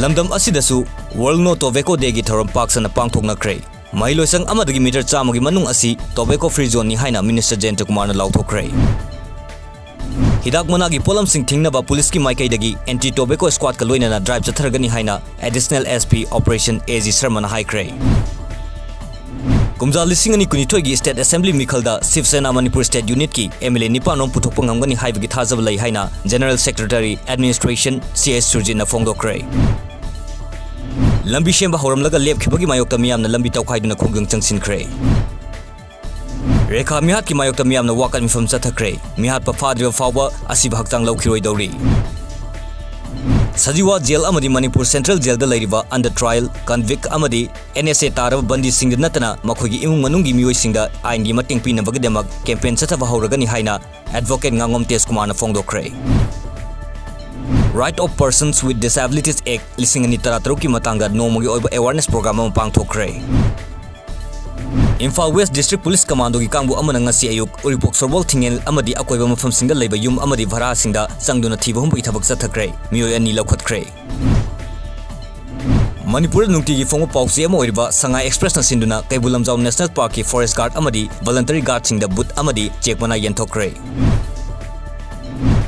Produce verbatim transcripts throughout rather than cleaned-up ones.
ꯂꯝꯗꯝ ꯑꯁꯤꯗꯁꯨ World No Tobacco Day ꯒꯤ ꯊꯧꯔꯝ ꯄꯥꯛ ꯁꯟꯅ ꯄꯥꯡꯊꯣꯛꯅꯈ꯭ꯔꯦ꯫ ꯃꯍꯩꯂꯣꯏꯁꯪ ꯑꯃꯗꯒꯤ ꯃꯤꯇꯔ ꯆꯥꯝꯃꯒꯤ ꯃꯅꯨꯡ ꯑꯁꯤ tobacco free zone ꯅꯤ ꯍꯥꯏꯅ ꯃꯤꯅꯤꯁꯇꯔ ꯖꯌꯟꯇ ꯀꯨꯃꯥꯔꯅ ꯂꯥꯎꯊꯣꯛꯈ꯭ꯔꯦ꯫ ꯍꯤꯗꯥꯛ ꯃꯅꯥꯒꯤ ꯄꯣꯠꯂꯝꯁꯤꯡ ꯊꯤꯡꯅꯕ ꯄꯨꯂꯤꯁꯀꯤ ꯃꯥꯏꯀꯩꯗꯒꯤ anti tobacco squad ꯀ ꯂꯣꯏꯅꯅ drive ꯆꯠꯊꯔꯒꯅꯤ ꯍꯥꯏꯅ Additional S P Operation A G ꯁꯔꯃꯅ ꯍꯥꯏꯈ꯭ꯔꯦ꯫ ꯀꯨꯝꯖꯥ ꯂꯤꯁꯤꯡ ꯑꯅꯤ ꯀꯨꯟꯅꯤꯊꯣꯏꯒꯤ State Assembly ꯃꯤꯈꯜꯗ ꯁꯤꯕ ꯁꯦꯅꯥ ꯃꯅꯤꯄꯨꯔ State Unit ꯀꯤ M L A ꯅꯤꯄꯥꯟ ꯔꯣꯝ ꯄꯨꯊꯣꯛꯄ ꯉꯝꯒꯅꯤ ꯍꯥꯏꯕꯒꯤ ꯊꯥꯖꯕ ꯂꯩ ꯍꯥꯏꯅ General Secretary Administration C H ꯁꯨꯔꯖꯤꯠꯅ ꯐꯣꯡꯗꯣꯛꯈ꯭ꯔꯦ꯫ ꯂꯝꯕꯤ ꯁꯦꯝꯕ ꯍꯧꯔꯝꯂꯒ ꯂꯦꯞꯈꯤꯕꯒꯤ ꯃꯥꯌꯣꯛꯇ ꯃꯤꯌꯥꯝꯅ ꯂꯝꯕꯤ ꯇꯧꯈꯥꯏꯗꯨꯅ ꯈꯣꯡꯖꯪ ꯆꯪꯁꯤꯟꯈ꯭ꯔꯦ꯫ ꯔꯦꯈꯥ ꯃꯤꯍꯥꯠꯀꯤ ꯃꯥꯌꯣꯛꯇ ꯃꯤꯌꯥꯝꯅ ꯋꯥꯀꯠ ꯃꯤꯐꯝ ꯆꯠꯊꯈ꯭ꯔꯦ꯫ ꯃꯤꯍꯥꯠꯄ ꯐꯥꯗ꯭ꯔꯤꯕ ꯐꯥꯎꯕ ꯑꯁꯤꯕ ꯍꯛꯆꯥꯡ ꯂꯧꯈꯤꯔꯣꯏꯗꯧꯔꯤ꯫ ꯁꯖꯤꯋꯥ ꯖꯦꯜ ꯑꯃꯗꯤ ꯃꯅꯤꯄꯨꯔ ꯁꯦꯟꯇ꯭ꯔꯦꯜ ꯖꯦꯜꯗ ꯂꯩꯔꯤꯕ under trial, convict ꯑꯃꯗꯤ N S A ꯇꯥꯔꯕ ꯕꯟꯗꯤꯁꯤꯡꯗ ꯅꯠꯇꯅ ꯃꯈꯣꯏꯒꯤ ꯏꯃꯨꯡ ꯃꯅꯨꯡꯒꯤ ꯃꯤꯑꯣꯏꯁꯤꯡꯗ ꯑꯥꯏꯟꯒꯤ ꯃꯇꯦꯡ ꯄꯤꯅꯕꯒꯤꯗꯃꯛ campaign ꯆꯠꯊꯕ ꯍꯧꯔꯒꯅꯤ ꯍꯥꯏꯅ Advocate ꯉꯥꯉꯣꯝ ꯇꯦꯖꯀꯨꯃꯥꯔꯅ ꯐꯣꯡꯗꯣꯛꯈ꯭ꯔꯦ꯫ Right of Persons with Disabilities Act ꯂꯤꯁꯤꯡ ꯑꯅꯤ ꯇꯔꯥꯇꯔꯨꯛꯀꯤ ꯃꯇꯥꯡꯗ ꯅꯣꯡꯃꯒꯤ ꯑꯣꯏꯕ awareness program ꯑꯃ ꯄꯥꯡꯊꯣꯛꯈ꯭ꯔꯦ꯫ Imphal West District Police Commando ꯒꯤ ꯀꯥꯡꯕꯨ ꯑꯃꯅ ꯉꯁꯤ ꯑꯌꯨꯛ ꯎꯔꯤꯄꯣꯛ ꯁꯣꯔꯕꯣꯜ ꯊꯤꯡꯉꯦꯜ ꯑꯃꯗꯤ ꯑꯀꯣꯏꯕ ꯃꯐꯝꯁꯤꯡꯗ ꯂꯩꯕ ꯌꯨꯝ ꯑꯃꯗꯤ ꯚꯔꯥꯁꯤꯡꯗ ꯆꯪꯗꯨꯅ ꯊꯤꯕ ꯍꯨꯝꯕꯒꯤ ꯊꯕꯛ ꯆꯠꯊꯈ꯭ꯔꯦ꯫ ꯃꯤꯑꯣꯏ ꯑꯅꯤ ꯂꯧꯈꯠꯈ꯭ꯔꯦ꯫ ꯃꯅꯤꯄꯨꯔꯗ ꯅꯨꯡꯇꯤꯒꯤ ꯐꯣꯡꯕ ꯄꯥꯎꯆꯦ ꯑꯃ ꯑꯣꯏꯔꯤꯕ ꯁꯉꯥꯏ Express ꯅ ꯁꯤꯟꯗꯨꯅ ꯀꯩꯕꯨꯜ ꯂꯝꯖꯥꯎ National Park ꯀꯤ forest guard ꯑꯃꯗꯤ voluntary guard ꯁꯤꯡꯗ boot ꯑꯃꯗꯤ ꯆꯦꯛ ꯃꯅꯥ ꯌꯦꯟꯊꯣꯛꯈ꯭ꯔꯦ꯫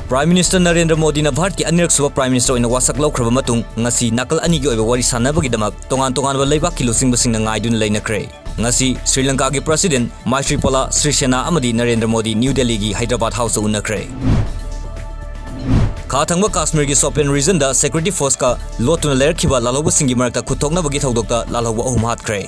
Prime Minister ꯅꯔꯦꯟꯗ꯭ꯔ ꯃꯣꯗꯤꯅ ꯚꯥꯔꯠꯀꯤ ꯑꯅꯤꯔꯛ ꯁꯨꯕ Prime Minister ꯑꯣꯏꯅ ꯋꯥꯁꯛ ꯂꯧꯈ꯭ꯔꯕ ꯃꯇꯨꯡ ꯉꯁꯤ ꯅꯥꯀꯜ ꯑꯅꯤꯒꯤ ꯑꯣꯏꯕ ꯋꯥꯔꯤ ꯁꯥꯟꯅꯕꯒꯤꯗꯃꯛ ꯇꯣꯉꯥꯟ ꯇꯣꯉꯥꯟꯕ ꯂꯩꯕꯥꯛꯀꯤ ꯂꯨꯆꯤꯡꯕꯁꯤꯡꯅ ꯉꯥꯏꯗꯨꯅ ꯂꯩꯅꯈ꯭ꯔꯦ꯫ ꯉꯁꯤ ꯁ꯭ꯔꯤ ꯂꯪꯀꯥꯒꯤ President Maithripala Sirisena ꯑꯃꯗꯤ ꯅꯔꯦꯟꯗ꯭ꯔ ꯃꯣꯗꯤ ꯅ꯭ꯌꯨ ꯗꯦꯜꯂꯤꯒꯤ Hyderabad House ꯇ ꯎꯅꯈ꯭ꯔꯦ꯫ ꯈꯥ ꯊꯪꯕ ꯀꯥꯁꯃꯤꯔꯒꯤ ꯁꯣꯄꯤꯌꯥꯟ region ꯗ security force ꯀ ꯂꯣꯠꯇꯨꯅ ꯂꯩꯔꯛꯈꯤꯕ ꯂꯥꯜꯍꯧꯕꯁꯤꯡꯒꯤ ꯃꯔꯛꯇ ꯈꯨꯠ ꯊꯣꯛꯅꯕꯒꯤ ꯊꯧꯗꯣꯛꯇ ꯂꯥꯜꯍꯧꯕ ꯑꯍꯨꯝ ꯍꯥꯠꯈ꯭ꯔꯦ꯫